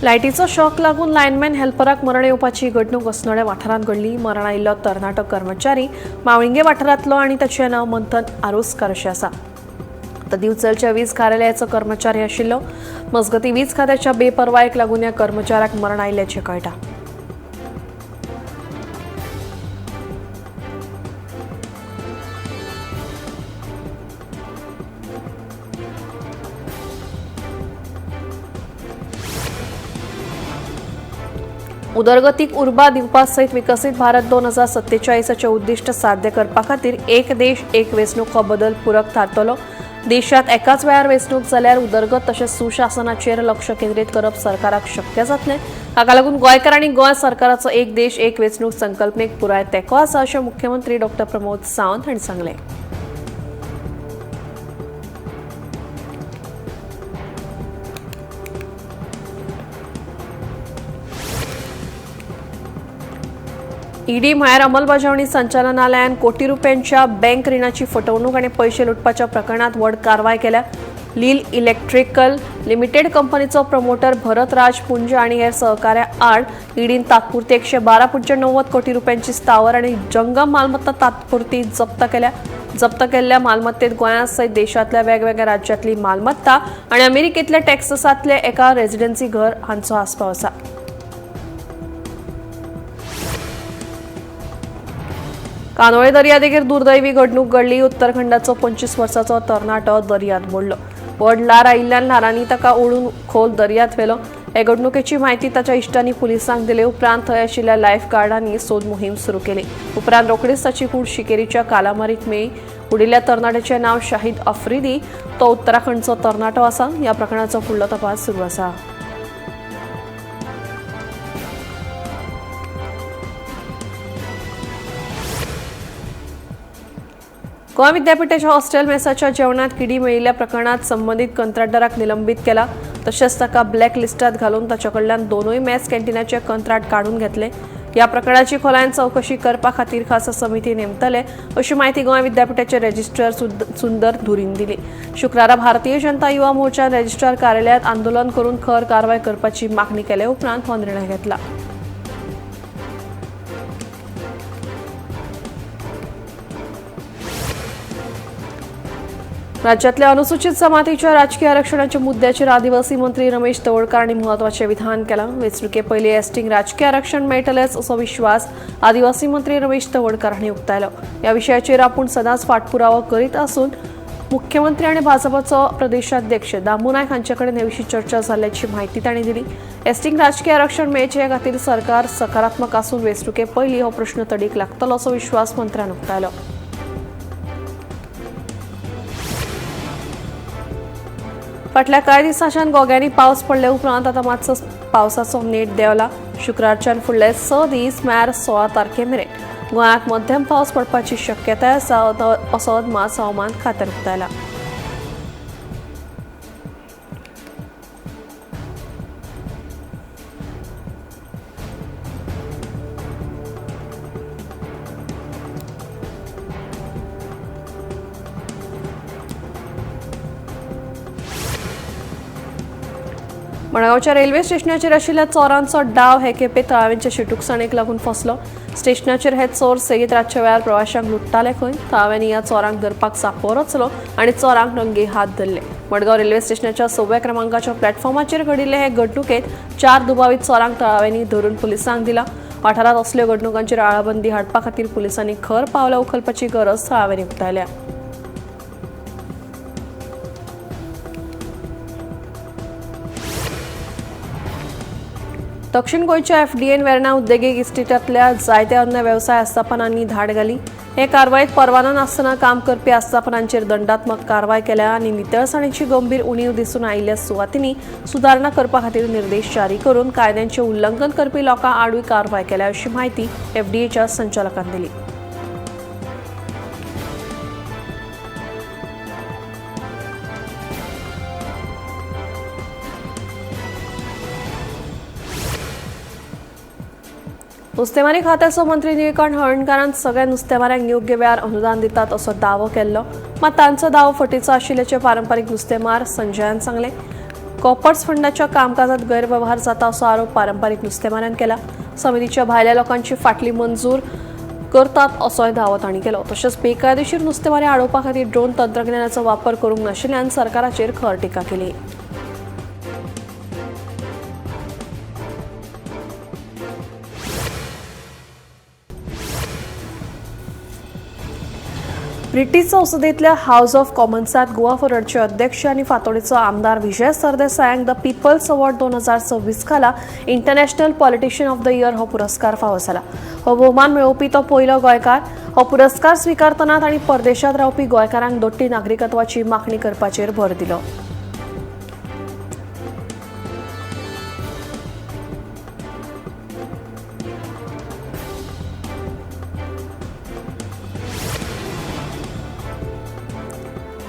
लायटीचो शॉक लागून लायनमॅन हेल्पराक मरण येवपाची घडणूक अस्नोडें वाठारांत घडली. मरण आयिल्लो तरणाटो कर्मचारी मावळिंगे वाठारांतलो आनी ताचें नांव मंथन आरोसकार अशें आसा. तर दिवचलच्या वीज कार्यालयाचो कर्मचारी आशिल्लो. मजगतीं वीज खात्याच्या बेपरवायेक लागून ह्या कर्मचाऱ्याक मरण आयिल्ल्याचें कळटा. उदरगतीक उर्बा दिवपा सयत विकसीत भारत 2047 उद्दिश्ट साध्य करपा खातीर एक देश एक वेंचणूक हो बदल पूरक थारतलो. देशात एकाच वेळार वेंचणूक जाल्यार उदरगत तशेंच सुशासनाचेर लक्ष केंद्रीत करप सरकाराक शक्य जातलें. हाका लागून गोंयकारांनी गोंय सरकाराचो एक देश एक वेंचणूक संकल्पनेक पुराय तेंको आसा अशें मुख्यमंत्री डॉ प्रमोद सावंत हांणी सांगलें. ईडी म्हळ्यार अंमलबजावणी संचालनालयान कोटी रुपयांच्या बँक रिणाची फटवणूक आनी पयशे लुटपाच्या प्रकरणात व्हड कारवाय केल्या. लील इलेक्ट्रिकल लिमिटेड कंपनीचो प्रमोटर भरत राज पुंज आनी हेर सहकार्या आड ईडीन तात्पुरती 112.90 कोटी रुपयांची स्थावर आनी जंगम मालमत्ता तात्पुरती जप्त केल्या. जप्त केल्ल्या मालमत्तेत गोंया सयत देशांतल्या वेगवेगळ्या राज्यांतली मालमत्ता आनी अमेरिकेंतल्या टेक्सासांतले एका रेजिडन्सी घर हांचो आस्पाव आसा. कानोळे दर्यादेगेर दुर्दैवी घडणूक घडली. उत्तराखंडाचो 25 वर्साचो तरणाटो दर्यांत बुडलो. व्हड ल्हार आयिल्ल्यान ल्हारांनी ताका ओडून खोल दर्यांत व्हेलो. हे घडणुकेची म्हायती ताच्या इश्टांनी पुलिसांक दिले उपरांत थंय आशिल्ल्या लायफ गार्डांनी सोद मोहीम सुरू केली. उपरांत रोखडीच ताची कूड शिकेरीच्या कालामारीत मेळ्ळी. बुडिल्ल्या तरणाट्याचें नांव शाहिद आफ्रिदी, तो उत्तराखंडचो तरणाटो आसा. ह्या प्रकरणाचो फुडलो तपास सुरू आसा. गोंय विद्यापीठाच्या हॉस्टेल मेसाच्या जेवणात किडी मेळिल्ल्या प्रकरणात संबंदीत कंत्राटदाराक निलंबीत केला. तशेंच ताका ब्लॅक लिस्टात घालून ताच्या कडल्यान दोनूय मेस कॅन्टीनाचे कंत्राट काडून घेतले. ह्या प्रकरणाची खोलायेन चवकशी करपा खातीर खासा समिती नेमतले अशी म्हायती गोंय विद्यापीठाचे रजिस्ट्रार सुंदर धुरीन दिली. शुक्रारा भारतीय जनता युवा मोर्चान रजिस्ट्रार कार्यालयात आंदोलन करून खर कारवाय करपाची मागणी केले उपरांत हो निर्णय घेतला. राज्यातल्या अनुसूचित जमातीच्या राजकीय आरक्षणाच्या मुद्द्याचेर आदिवासी मंत्री रमेश तवडकार हांणी म्हत्वाचें विधान केलां. वेंचणुके पयलीं एसटींक राजकीय आरक्षण मेळटलेंच असो विश्वास आदिवासी मंत्री रमेश तवडकार हांणी उक्तायलो. ह्या विशयाचेर आपूण सदांच फाटपुरावो करीत आसून मुख्यमंत्री आनी भाजपाचो प्रदेशाध्यक्ष दामू नायक हांचे कडेन हे विशीं चर्चा जाल्ल्याची म्हायती तांणी दिली. एसटींक राजकीय आरक्षण मेळचें हे खातीर सरकार सकारात्मक आसून वेंचणुके पयलीं हो प्रश्न तडीक लागतलो असो विश्वास मंत्र्यान उक्तायलो. फाटल्या कांय दिसांच्यान गोग्यांनी पावस पडले उपरांत आतां मातसो पावसाचो नेट देंवला. शुक्रारच्यान फुडले 6 दीस म्हळ्यार 16 तारखे मेरेन गोंयांत मध्यम पावस पडपाची शक्यताय आसा असो अदमास हवामान खात्यान उक्तायला. मडगांवच्या रेल्वे स्टेशनाचेर आशिल्ल्या चोरांचो डाव हे खेपे थळाव्यांच्या शिटूकसाणेक लागून फसलो. स्टेशनाचेर हे चोर सेगीत रातच्या वेळार प्रवाशांक लुट्टाले खंय. थळाव्यांनी ह्या चोरांक धरपाक सापो रचलो आनी चोरांक रंगे हात धरले. मडगांव रेल्वे स्टेशनाच्या 6व्या क्रमांकाच्या प्लॅटफॉर्माचेर घडिल्ले हे घडणुकेंत 4 दुबावीत चोरांक थळाव्यांनी धरून पुलिसांक दिला. वाठारांत असल्यो घडणुकांचेर आळाबंदी हाडपा खातीर पुलिसांनी खर पावलां उखलपाची गरज थळाव्यांनी उक्तायल्या. दक्षिण गोंयच्या एफडीएन वेर्णा उद्देगीक इस्टेटांतल्या जायत्या अन्य वेवसाय आस्थापनांनी धाड घाली. हे कारवायेत परवानो नासतना काम करपी आस्थापनांचेर दंडात्मक कारवाय केल्या आनी नितळसाणेची गंभीर उणीव दिसून आयिल्ल्या सुवातींनी सुदारणा करपा खातीर निर्देश जारी करून कायद्यांचे उल्लंघन करपी लोकां आडूय कारवाय केल्या अशी म्हायती एफडीएच्या संचालकान दिली. नुस्तेमारी खात्याचो मंत्री निळकंठ हळर्णकारान सगळ्या नुस्तेमाऱ्यांक योग्य वेळार अनुदान दितात असो दावो केल्लो, मात तांचो दावो फटीचो आशिल्ल्याचें पारंपारीक नुस्तेमार संजयान सांगलें. कॉपर्स फंडाच्या कामकाजात गैरव्यवहार जाता असो आरोप पारंपारीक नुस्तेमाऱ्यान केला. समितीच्या भायल्या लोकांची फाटली मंजूर करतात असोय दावो तांणी केलो. तशेंच बेकायदेशीर नुस्तेमारी आडोवपा खातीर ड्रोन तंत्रज्ञानाचो वापर करूंक नाशिल्ल्यान सरकाराचेर खर टिका केली. ब्रिटीश संसदेतल्या हाऊस ऑफ कॉमन्सात गोवा फॉरवर्डचे अध्यक्ष आणि फातोडेचो आमदार विजय सरदेसायांक the people's award 2026 खाला international politician of the year हो पुरस्कार फावो जाला. हो भोवमान मेळोवपी तो पयलो गोंयकार. हो पुरस्कार स्विकारतना तांणी परदेशांत रावपी गोंयकारांक दोट्टी नागरिकत्वाची मागणी करपाचेर भर दिलो.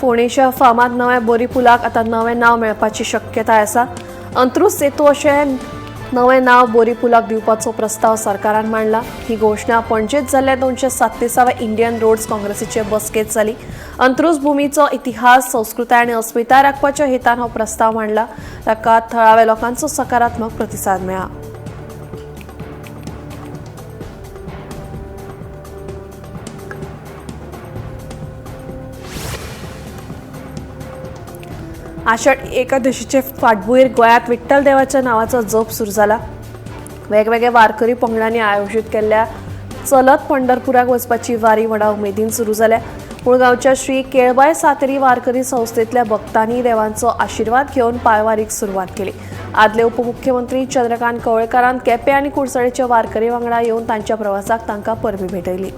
फोंडेच्या फामाद नव्या बोरी पुलाक आतां नवें नांव मेळपाची शक्यताय आसा. अंत्रुज सेतू अशें नवें नांव बोरी पुलाक दिवपाचो प्रस्ताव सरकारान मांडला. ही घोशणा पणजेत जाल्ल्या 237व्या इंडियन रोड्स काँग्रेसीचे बसकेंत जाली. अंत्रुज भूमीचो इतिहास, संस्कृताय आनी अस्मिताय राखपाच्या हेतान हो प्रस्ताव मांडला. ताका थळाव्या लोकांचो सकारात्मक प्रतिसाद मेळ्ळा. आषाढ एकादशीचे फाटभूंयेर गोंयांत विठ्ठल देवाच्या नांवाचो जप सुरू जाला. वेगवेगळ्या वारकरी पंगडांनी आयोजीत केल्ल्या चलत पंढरपुराक वचपाची वारी व्हडा उमेदीन सुरू जाल्या. मुळगांवच्या श्री केळबाय सातेरी वारकरी संस्थेतल्या भक्तांनी देवांचो आशिर्वाद घेवन पांयवारीक सुरवात केली. आदले उपमुख्यमंत्री चंद्रकांत कवळेकारान केपें आनी कुडचडेच्या वारकरी वांगडा येवन तांच्या प्रवासाक तांकां परबी भेटयली.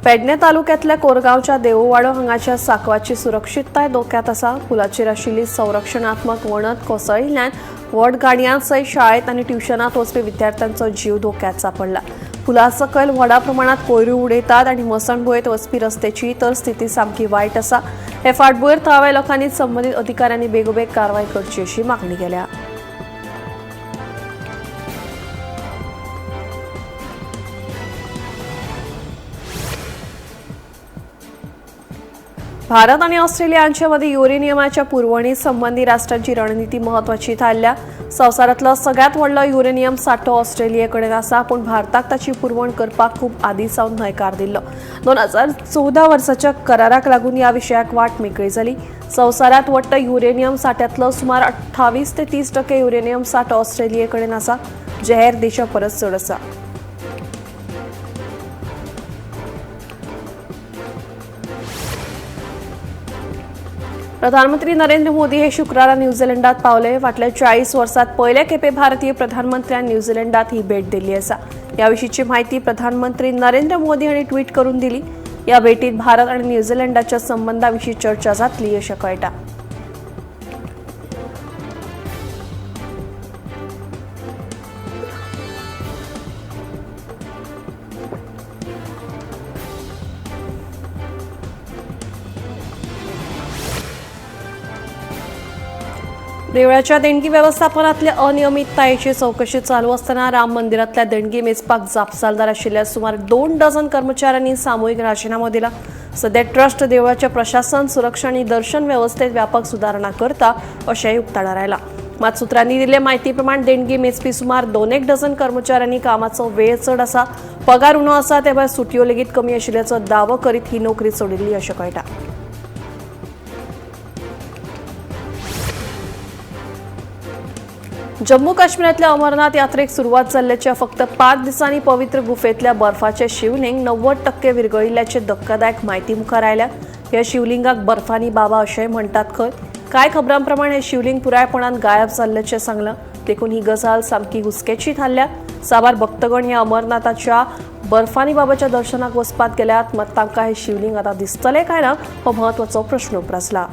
पेडणे तालुक्यांतल्या कोरगांवच्या देववाडो हांगाच्या सांकवाची सुरक्षितताय धोक्यांत आसा. पुलाचेर आशिल्ली संरक्षणात्मक वणत कोसळिल्ल्यान व्हड गाडयां सयत शाळेंत आनी ट्युशनांत वचपी विद्यार्थ्यांचो जीव धोक्यांत सांपडला. पुला सकयल व्हडा प्रमाणांत कोयरू उडयतात आनी मसणभुंयेंत वचपी रस्त्याची तर स्थिती सामकी वायट आसा. हे फाटभुंयेर थळाव्या लोकांनी संबंदीत अधिकाऱ्यांनी बेगोबेग कारवाय करची अशी मागणी केल्या. भारत आणि ऑस्ट्रेलिया यांच्या मध्ये युरेनियमाच्या पुरवणी संबंधी राष्ट्रांची रणनीती महत्वाची थारल्या. संवसारांतलो सगळ्यात व्हडलो युरेनियम सांठो ऑस्ट्रेलियेकडेन आसा, पूण भारताक ताची पुरवण करपाक खूब आदीं सावन न्हयकार दिल्लो. 2014 वर्साच्या कराराक लागून ह्या विशयाक वाट मेकळी जाली. संवसारांत वट्ट युरेनियम सांठ्यांतलो सुमार 28 ते 30% युरेनियम सांठो ऑस्ट्रेलियेकडेन आसा, जे हेर देशां परस चड आसा. प्रधानमंत्री नरेंद्र मोदी हे शुक्रारा न्यूझीलंडात पावले. फाटल्या 40 वर्सात पयले खेपे भारतीय प्रधानमंत्र्यान न्यूझीलंडात ही भेट दिल्ली आसा. ह्या विशींची माहिती प्रधानमंत्री नरेंद्र मोदी हांणी ट्वीट करून दिली. या भेटीत भारत आणि न्यूझीलंडाच्या संबंधाविशीं चर्चा जातली अशें कळटा. देवळाच्या देणगी व्यवस्थापनातल्या अनियमिततायेची चौकशी चालू असताना राम मंदिरातल्या देणगी मेजपाक जापसालदार आशिल्ल्या सुमार 2 डझन कर्मचाऱ्यांनी सामूहिक राजीनामो दिला. सध्या ट्रस्ट देवळाच्या प्रशासन, सुरक्षा आणि दर्शन व्यवस्थेत व्यापक सुधारणा करता अशेंय उक्ताडार आयलां. मात सूत्रांनी दिल्ले म्हायती प्रमाण देणगी मेजपी सुमार 2 डझन कर्मचाऱ्यांनी कामाचो वेळ चड आसा, पगार उणो आसा, ते भायर सुटयो लेगीत कमी आशिल्ल्याचो दावो करीत ही नोकरी सोडिल्ली अशें कळटा. जम्मू काश्मीरातल्या अमरनाथ यात्रेक सुरवात जाल्ल्याच्या फक्त 5 दिसांनी पवित्र गुफेतल्या बर्फाचे शिवलिंग 90% विरगळिल्ल्याचे धक्कादायक माहिती मुखार आयल्या. ह्या शिवलिंगाक बर्फानी बाबा अशेंय म्हणटात खंय. कांय खबरांप्रमाण हे शिवलिंग पुरायपणान गायब जाल्ल्याचें सांगलां. देखून ही गजाल सामकी हुस्क्याची थारल्या. साबार भक्तगण ह्या अमरनाथाच्या बर्फानी बाबाच्या दर्शनाक वचपाक गेल्यात, मात तांकां हे शिवलिंग आतां दिसतलें काय ना हो म्हत्वाचो प्रश्न उप्रासला.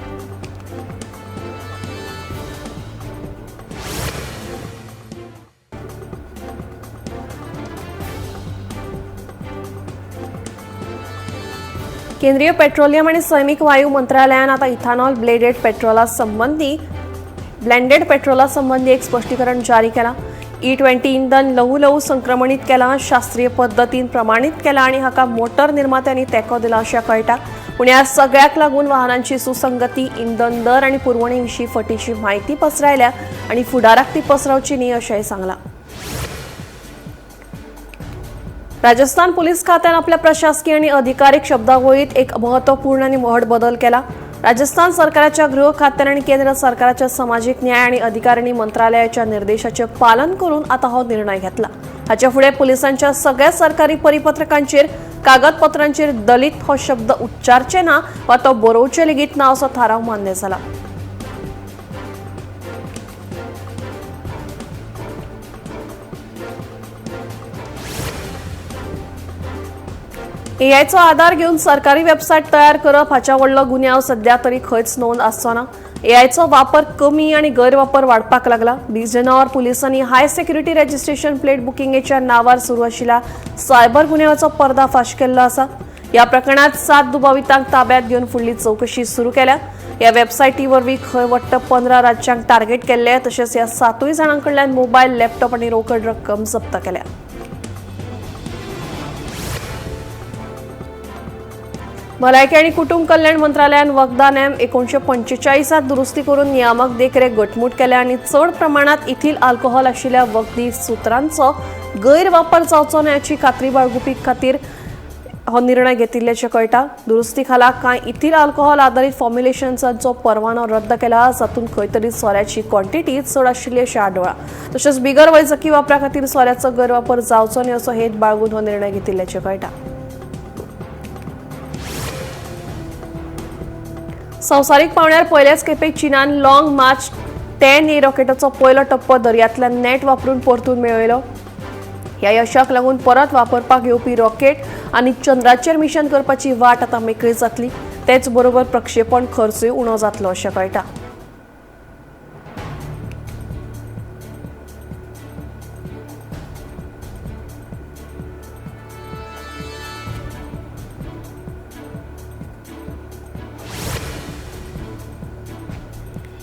केंद्रीय पेट्रोलियम आणि सैमिक वायू मंत्रालयान आता इथेनॉल ब्लेंडेड पेट्रोला संबंधी एक स्पष्टीकरण जारी केला. E20 इंधन ल्हवू ल्हवू संक्रमणीत केलां, शास्त्रीय पद्दतीन प्रमाणीत केलां आनी हाका मोटर निर्मात्यांनी तेंको दिला अशें कळटा. पूण ह्या सगळ्याक लागून वाहनांची सुसंगती, इंधन दर आनी पुरवणे विशीं फटीची म्हायती पसरायल्या आनी फुडाराक ती पसरावची न्ही अशेंय सांगलां. राजस्थान पोलीस खात्यान आपल्या प्रशासकीय आनी अधिकारीक शब्दावळीत एक महत्वपूर्ण आनी व्हड बदल केला. राजस्थान सरकाराच्या गृह खात्यान आनी केंद्र सरकाराच्या समाजीक न्याय आनी अधिकारिणी मंत्रालयाच्या निर्देशाचे पालन करून आता हो निर्णय घेतला. हाच्या फुडें पोलिसांच्या सगळ्या सरकारी परिपत्रकांचेर, कागदपत्रांचेर दलित हो शब्द उच्चारचे ना वा तो बरोवचे लेगीत ना असो थाराव मान्य जाला. एआयचो आदार घेवन सरकारी वेबसायट तयार करप हाच्या व्हडलो गुन्यांव सध्या तरी खंयच नोंद आसचो ना. एआयचो वापर कमी आनी गैरवापर वाडपाक लागला. बिजनौर पुलिसांनी हाय सेक्युरिटी रजिस्ट्रेशन प्लेट बुकिंगेच्या नांवार सुरू आशिल्ल्या सायबर गुन्यांवाचो पर्दाफाश केल्लो आसा. ह्या प्रकरणात 7 दुबावितांक ताब्यात घेवन फुडली चवकशी सुरू केल्या. ह्या वेबसायटी वरवीं खंय वट्ट 15 राज्यांक टार्गेट केल्ले, तशेंच ह्या 7 जाणां कडल्यान मोबायल, लॅपटॉप आनी रोकड रक्कम जप्त केल्या. भलायकी आनी कुटुंब कल्याण मंत्रालयान वखदां नेम 1945 दुरुस्ती करून नियामक देखरेख घटमूट केल्या आनी चड प्रमाणांत इथिल अल्कोहोल आशिल्ल्या वखदी सुत्रांचो गैरवापर जावचो न्हय हाची खात्री बाळगुपी खातीर हो निर्णय घेतिल्ल्याचें कळटा. दुरुस्ती खाला कांय इथिल अल्कोहोल आदारीत फॉर्म्युलेशन्सांचो परवानो रद्द केला, जातूंत खंय तरी सोऱ्याची क्वॉन्टिटी चड आशिल्ली अशें आढळ्ळां. तशेंच बिगर वैजकी वापरा खातीर सोऱ्याचो गैरवापर जावचो न्हय असो हेत बाळगून हो निर्णय घेतिल्ल्याचें कळटा. संवसारीक पावंड्यार पयल्याच खेपे चीनान लॉंग मार्च 10A रॉकेटाचो पयलो टप्पो दर्यांतल्यान नेट वापरून परतून मेळयलो. ह्या यशाक लागून परत वापरपाक येवपी रॉकेट आनी चंद्राचेर मिशन करपाची वाट आतां मेकळी जातली. तेच बरोबर प्रक्षेपण खर्चूय उणो जातलो अशें कळटा.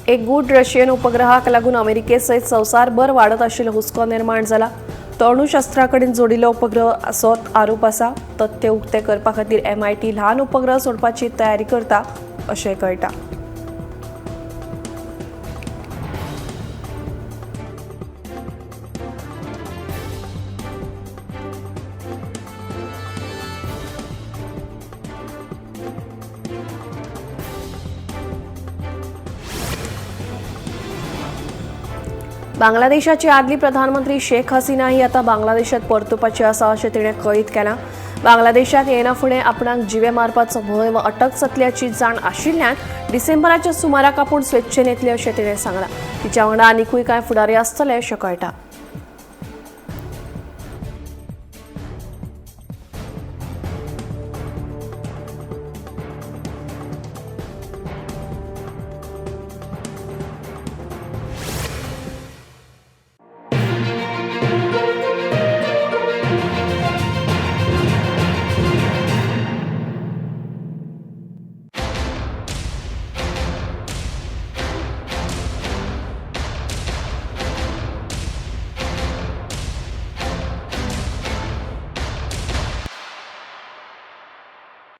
एक गूढ रशियन उपग्रहाक लागून अमेरिके सयत संवसारभर वाडत आशिल्लो हुस्को निर्माण जाला. तो अणुशस्त्रा कडेन जोडिल्लो उपग्रह असो आरोप आसा. तथ्य उक्ते करपा खातीर MIT ल्हान उपग्रह सोडपाची तयारी करता अशें कळटा. बांगलादेशाची आदली प्रधानमंत्री शेख हसीना ही आता बांगलादेशात परतुपाची आसा अशें तिणें कळीत केलां. बांगलादेशात येना फुडें आपणाक जिवे मारपाचो भंय वा अटक जातल्याची जाण आशिल्ल्यान डिसेंबराच्या सुमाराक आपूण स्वेच्छेन येतली अशें तिणें सांगलां. तिच्या वांगडा आनिकूय कांय फुडारी आसतले अशें कळटा.